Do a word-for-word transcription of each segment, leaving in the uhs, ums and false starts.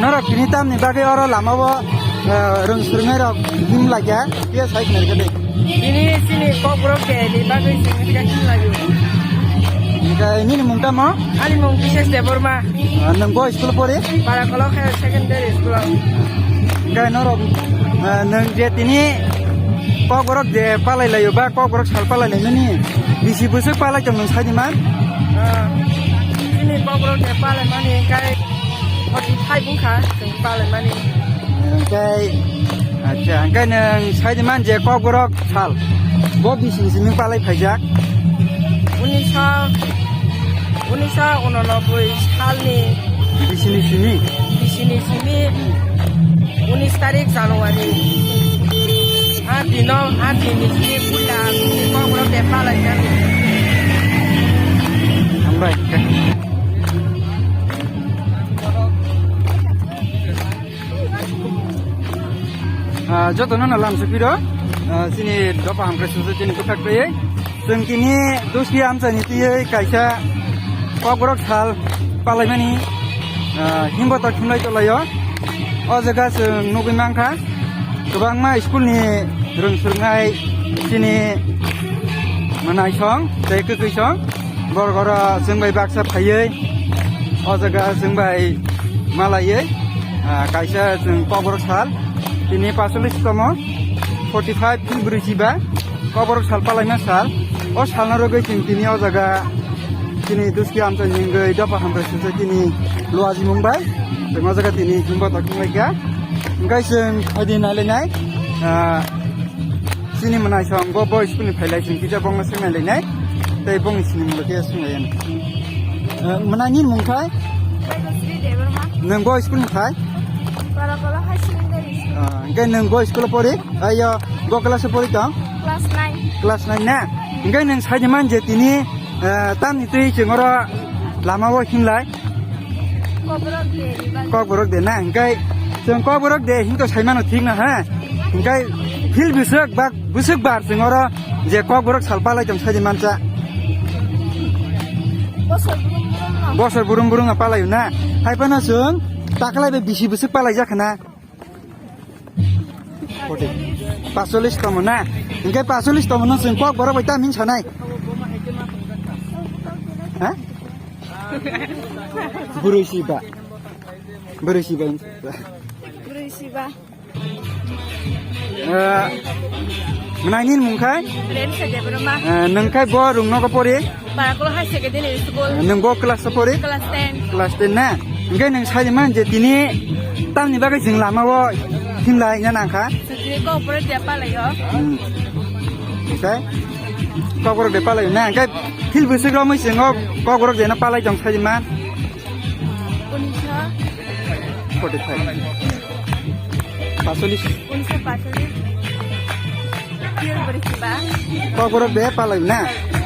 Norok tini tamni bagwi oro lamao, eh, rwng swrwngnairok him laikha, phiya sai khna rwkha de. Tini chini Kokborok de ni bagwi chwng khe him laio. Hwnkhe nini mung tamo? Ani mung Bishesh Debbarma. Ah, nwng bo school pori? Parakolok Higher Secondary School. Hwnkhe norok, eh, nwng je tini Kokborok je palai laio ba Kokborok sal palai laimani bisi bwswk palai tong nwng sai di man? Ah, chini Kokborok je palai mani hwnkhe forty five wngkha chwng palai mani. Hwnkhe, acha, hwnkhe nwng sai di man je Kokborok sal bo bisi ni simi palai phaijak? Unisho, unisho unonoboi salni. Bisi ni simi? Bisi ni simi unis tarik January. A dino, a dini simi puila Kokborok de palai jani. Hambai. Ah, jotono no lamsok phiro, ah, chini dopha hamkrai society ni bwkhak twiwi. Chwng tini Duski amchaini twiwi kaisa Kokborok sal palaimani, ah, himbotok himlai tonglaio. O jaga chwng nugwi mankha kwbangma school ni rwng swrwngnai chini mwnaisong tei kwtwisong. Borok oro chwng bai baksa phaiwi o jaga chwng bai malaiwi, ah, kaisa chwng Kokborok sal tini pasolis tomo forty five ni bwrwi chiba Kokborok sal palaima sal. O salno rwgwi chwng tini o jaga chini Duski amchaini wngwi dopha hamkrai society ni luajimung bai chwng o jaga tini himbotok wnglaikha. Hwnkhe chwng phaidi nailainai, ah, chini mwnaisong bo, bo school ni phailai chwng kisa bongno swngnai lainai. Tei bongni sinimung khe swnglai ani. Eh, mwnaini mung khai? Sri Debbarma. Nwng bo school ni khai? Parakola High Secondary School. Ah, hwnkhe nwng bo school o pori? Ayo, bo class o pori tong? Class nine. Class nine na? Hwnkhe nwng sai di man je tini, eh, tamni twi chwng oro lama o himlai? Kokborok de ni bagwi. Kokborok de na, hwnkhe chwng Kokborok de hinto saimano thik na ha. Hwnkhe feel bwswk bak, bwswk bar chwng oro je Kokborok sal palai tong sai di mancha. Bosor burum burum no. Bosor burum burum no palai na. Hai phano chwng taklai bai bisi bwswk palai jak na. Pasolis tomo na. Hwnkhe pasolis tomo no chwng Kokborok bai tam hin sanai. Ha? Bwrwi siba. Bwrwi siba. Bwrwi siba. Eh, mwnaini mung khai? Rensa Debbarma. Eh, nwng khai bo rung nogo pori? Parakola High Secondary School. Eh, nwng bo class o pori? Class ten. Class ten na? Hwnkhe nwng sai man je tini tamni bagwi chwng lama o himlai na nangkha? Sutwi Kokborok de palai o. Hmm. Hwnkhe Kokborok de palai na? Hwnkhe feel bwswk romwi chwng o Kokborok de no palai tong sai man? Unisho. Forty five. Pasolis. Unisho pasolis. Pure bwrwi siba. Kokborok de palai na?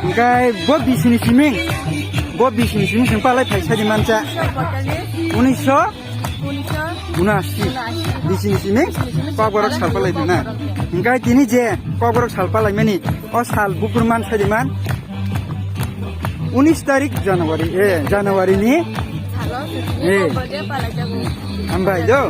Hwnkhe bo bisi ni siming. Bo bisi ni siming chwng palai phai sai di mancha. Unisho pasolis. Unisho? Unisho. Unashi. Unashi. Bisi ni siming. Bisi ni siming. Kokborok sal palai na? Hwnkhe tini je Kokborok sal palai mani. O sal bukur man sai di man? Unis tarik January, eh, January ni. Salo, eh. Kokborok de palai jago. Hambai do.